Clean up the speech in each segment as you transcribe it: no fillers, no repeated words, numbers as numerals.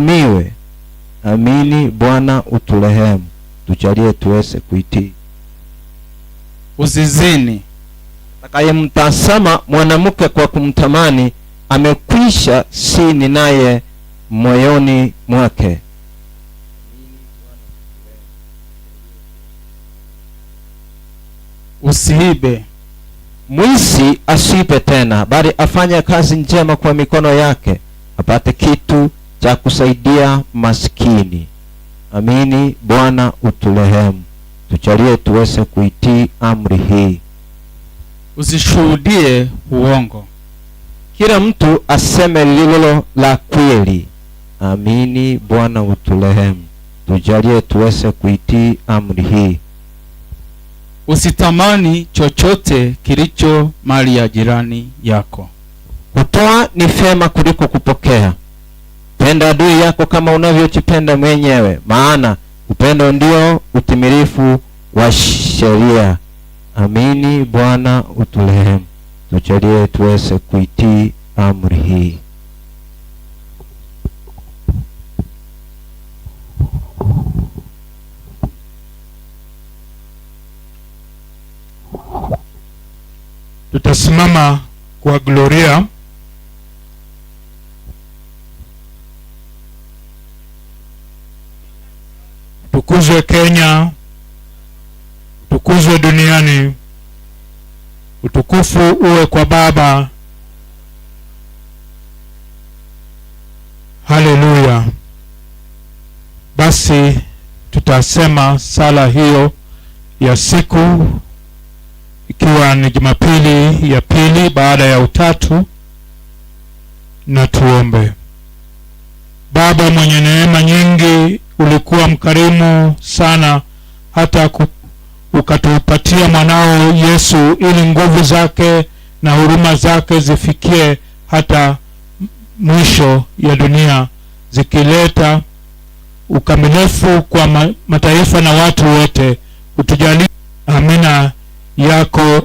Usihukumiwe. Amini. Bwana uturehemu, tujalie tuweze kuitii. Usizini. Atakayemtazama mwanamke kwa kumtamani amekwisha sini naye moyoni mwake. Usiibe. Mwizi asiibe tena, bali afanye kazi njema kwa mikono yake, apate kitu cha kusaidia maskini. Amini. Bwana uturehemu, tujalie tuweze kuitii amri hii. Usishuhudie uongo. Kila mtu aseme lililo la kweli. Amini. Bwana uturehemu, tujalie tuweze kuitii amri hii. Usitamani chochote kilicho mali ya jirani yako. Kutoa ni vyema kuliko kupokea. Penda adui yako kama unavyojipenda mwenyewe, maana upendo ndio utimilifu wa sheria. Amini. Bwana uturehemu, tujalie tuweze kuitii amri hii. Tutasimama kwa Gloria. Tukuzwe Kenya, tukuzwe duniani, utukufu uwe kwa Baba. Haleluya. Basi tutasema sala hiyo ya siku, ikiwa ni Jumapili ya pili baada ya utatu, na tuombe. Baba mwenye neema nyingi, ulikuwa mkarimu sana hata ukatupatia mwanao Yesu ili nguvu zake na huruma zake zifikie hata mwisho ya dunia, zikileta ukamilifu kwa mataifa na watu wote. Utujalie amina yako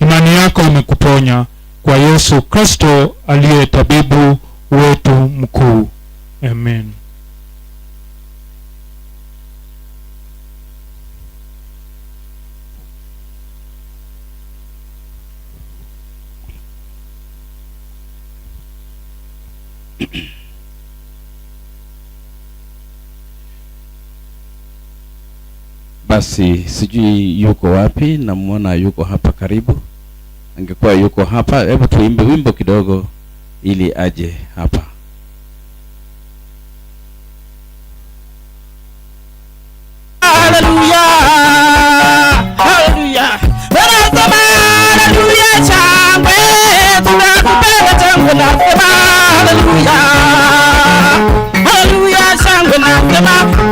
imani yako imekuponya, kwa Yesu Kristo aliye tabibu wetu mkuu. Amen. Basi sijui yuko wapi, namuona yuko hapa karibu. Angekuwa yuko hapa, hebu tuimbe wimbo kidogo ili aje hapa. Haleluya, haleluya. Nasema haleluya shangwe, tunakupenda shangwe, nasema haleluya. Haleluya shangwe, nasema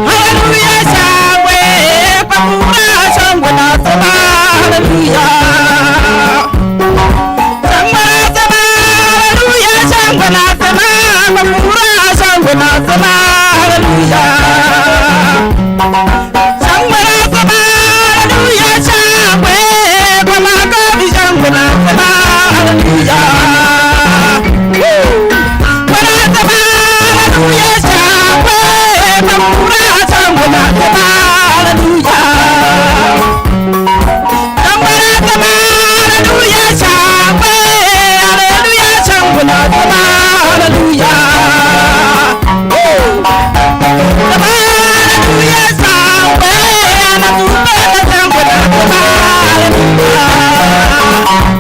haleluya shangwe, kwa furaha shangwe, nasema haleluya. Shangwe nasema haleluya shangwe, nasema kwa furaha shangwe, nasema haleluya. Shangwe nasema haleluya shangwe, kwa makofi shangwe, nasema haleluya. Nasema haleluya shangwe, kwa furaha shangwe, nasema haleluya. Shangwe nasema haleluya shangwe, haleluya shangwe, nasema haleluya. Haleluya shangwe, anatupenda shangwe, nasema haleluya.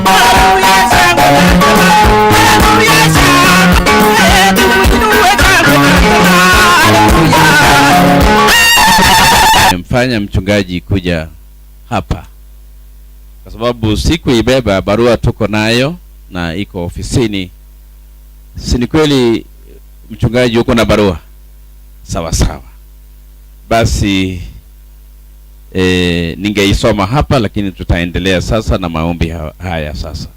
Haleluya shangwe, nasema haleluya shangwe, tumuinue shangwe, nasema haleluya. Mfanya mchungaji kuja hapa kwa sababu sikuibeba barua, tuko nayo na iko ofisini. Si ni kweli mchungaji uko na barua? Sawa sawa. Basi ningeisoma hapa, lakini tutaendelea sasa na maombi haya sasa.